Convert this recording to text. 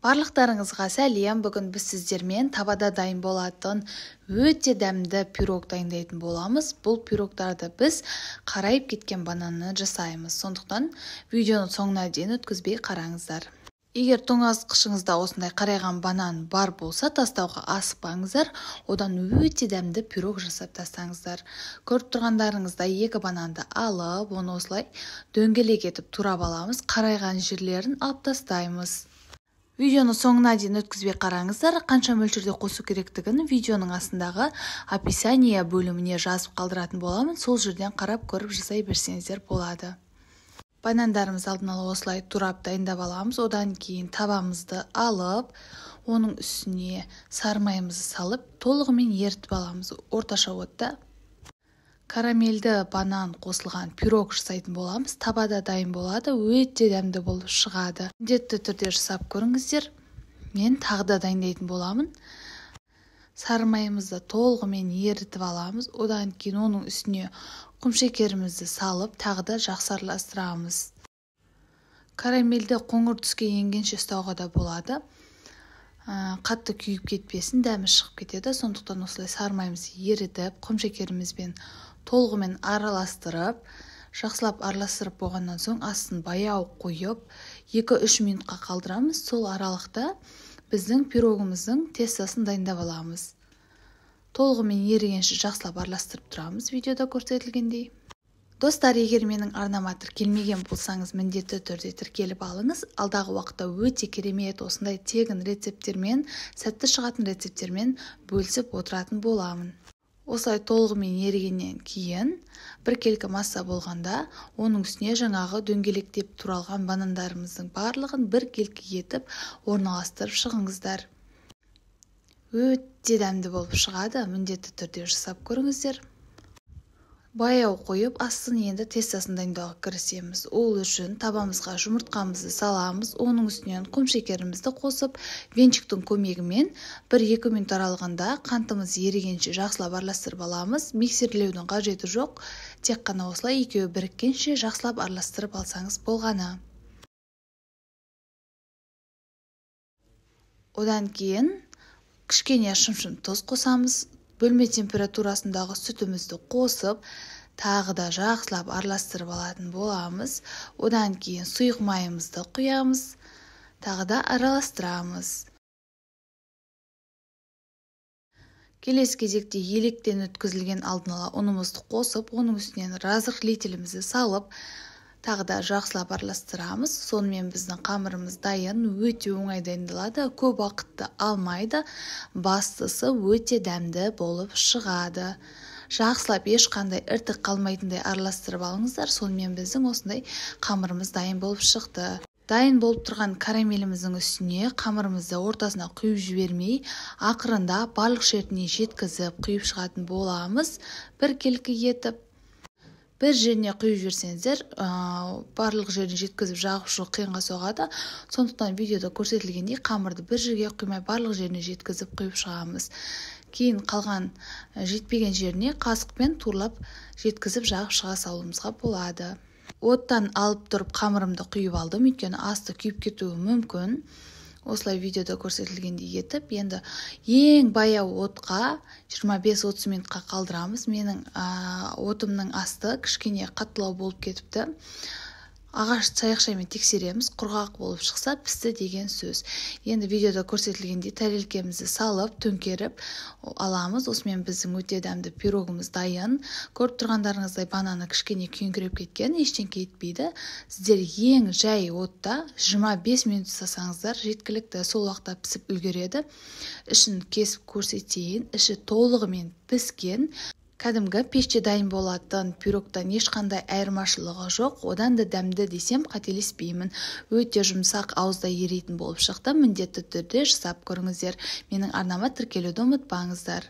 Барлықтарыңызға сәлем. Бүгін біз сіздермен табада дайын болатын өте дәмді пирог дайындайтын боламыз. Бұл пирогтарды біз қарайып кеткен бананнан жасаймыз. Сондықтан видеоны соңына дейін өткізбей қараңыздар. Егер тоңазытқышыңызда осындай қарайған банан бар болса, тастауға асықпаңыздар. Одан өте дәмді пирог жасап тастаңыздар. Көріп тұрғандарыңыздай екі бананды алып, оны осылай дөңгелек етіп турап аламыз. Қарайған жерлерін алып тастаймыз. Видеоны соңына дейін өткізбей қараңыздар. Қанша мөлшерде қосу керектігін видеоның астындағы описание бөліміне жазып қалдыратын боламын. Сол жерден қарап көріп жасай берсеңіздер болады. Банандарымызды алдын ала осылай турап дайындап аламыз. Одан кейін табамызды алып, оның үстіне сары майымызды салып, толығымен ерітіп аламыз орташа отта. Карамельді банан қосылған пирог жасайтын боламыз. Табада дайын болады, өте дәмді болып шығады. Міндетті түрде жасап көріңіздер. Мен тағы да дайындайтын боламын. Сары майымызды толығымен ерітіп аламыз. Одан кейін оның үстіне құмшекерімізді салып, тағы да жақсы араластырамыз. Карамельді қоңыр түске енгенше ұстауға да болады. Қатты күйіп кетпесін, дәмі шығып кетеді. Сондықтан осылай сары майымызды ерітіп, құмшекерімізбен толығымен араластырып, жақсылап араластырып болғаннан соң астын баяу қойып, 2-3 минутқа қалдырамыз. Сол аралықта біздің пирогымыздың тестосын дайындап аламыз. Толығымен ерігенше жақсылап араластырып тұрамыз видеода көрсетілгендей. Достар, егер менің арнама тіркелмеген болсаңыз, міндетті түрде тіркеліп алыңыз. Алдағы уақытта өте керемет осындай тегін рецепттермен, сәтті шығатын рецепттермен бөлісіп отыратын боламын. Осылай толығымен ерігеннен кейін біркелкі масса болғанда, оның үстіне жаңағы дөңгелектеп туралған банандарымыздың барлығын біркелкі етіп орналастырып шығыңыздар. Өте дәмді болып шығады, міндетті түрде жасап көріңіздер. Баяу қойып, астын енді тестосын дайындауға кірісеміз. Ол үшін табамызға жұмыртқамызды саламыз, оның үстінен құмшекерімізді қосып, венчиктің көмегімен 1-2 минут аралығында қантымыз ерігенше жақсылап араластырып аламыз. Миксерлеудің қажеті жоқ, тек қана осылай екеуі біріккенше жақсылап араластырып алсаңыз болғаны. Одан кейін кішкене шымшым тұз қосамыз. Бөлме температурасындағы сүтімізді қосып, тағы да жақсылап араластырып алатын боламыз. Одан кейін сұйық майымызды құямыз, тағы да араластырамыз. Келесі кезекте електен өткізілген алдын ала ұнымызды қосып, оның үстінен разрыхлителімізді салып, тағы да жақсылап араластырамыз. Сонымен біздің қамырымыз дайын, өте оңай дайындалады, көп уақытты алмайды, бастысы өте дәмді болып шығады. Жақсылап ешқандай іртік қалмайтындай араластырып алыңыздар. Сонымен біздің осындай қамырымыз дайын болып шықты. Дайын болып тұрған карамеліміздің үстіне қамырымызды ортасына құйып жібермей, ақырында барлық жеріне жеткізіп құйып шығатын боламыз, біркелкі етіп. Бір жеріне құйып жіберсеңіздер, барлық жеріне жеткізіп жағып шығу қиынға соғады. Сондықтан видеода көрсетілгендей қамырды бір жерге құймай барлық жеріне жеткізіп құйып шығамыз. Кейін қалған жетпеген жеріне қасықпен турлап жеткізіп жағып шыға салуымызға болады. Оттан алып тұрып қамырымды құйып алдым, өйткені асты күйіп кетуі мүмкін. Осылай видеода көрсетілгендей етіп, енді ең баяу отқа 25-30 минутқа қалдырамыз. Менің отымның асты кішкене қаттылау болып кетіпті. Ағаш таяқшамен тексереміз, құрғақ болып шықса пісті деген сөз. Енді видеода көрсетілгендей тәрелкемізді салып, төңкеріп аламыз. Осымен біздің өте дәмді пирогымыз дайын. Көріп тұрғандарыңыздай бананы кішкене күйіңкіреп кеткен, ештеңке етпейді. Сіздер ең жай отта 25 минут ұстасаңыздар жеткілікті, сол уақытта пісіп үлгереді. Ішін кесіп көрсетейін, іші толығымен піскен. Кәдімгі пеште дайын болатын пирогтан ешқандай айырмашылығы жоқ, одан да дәмді десем қателеспеймін. Өте жұмсақ, ауызда еритін болып шықты. Міндетті түрде жасап көріңіздер. Менің арнама тіркелуді ұмытпаңыздар.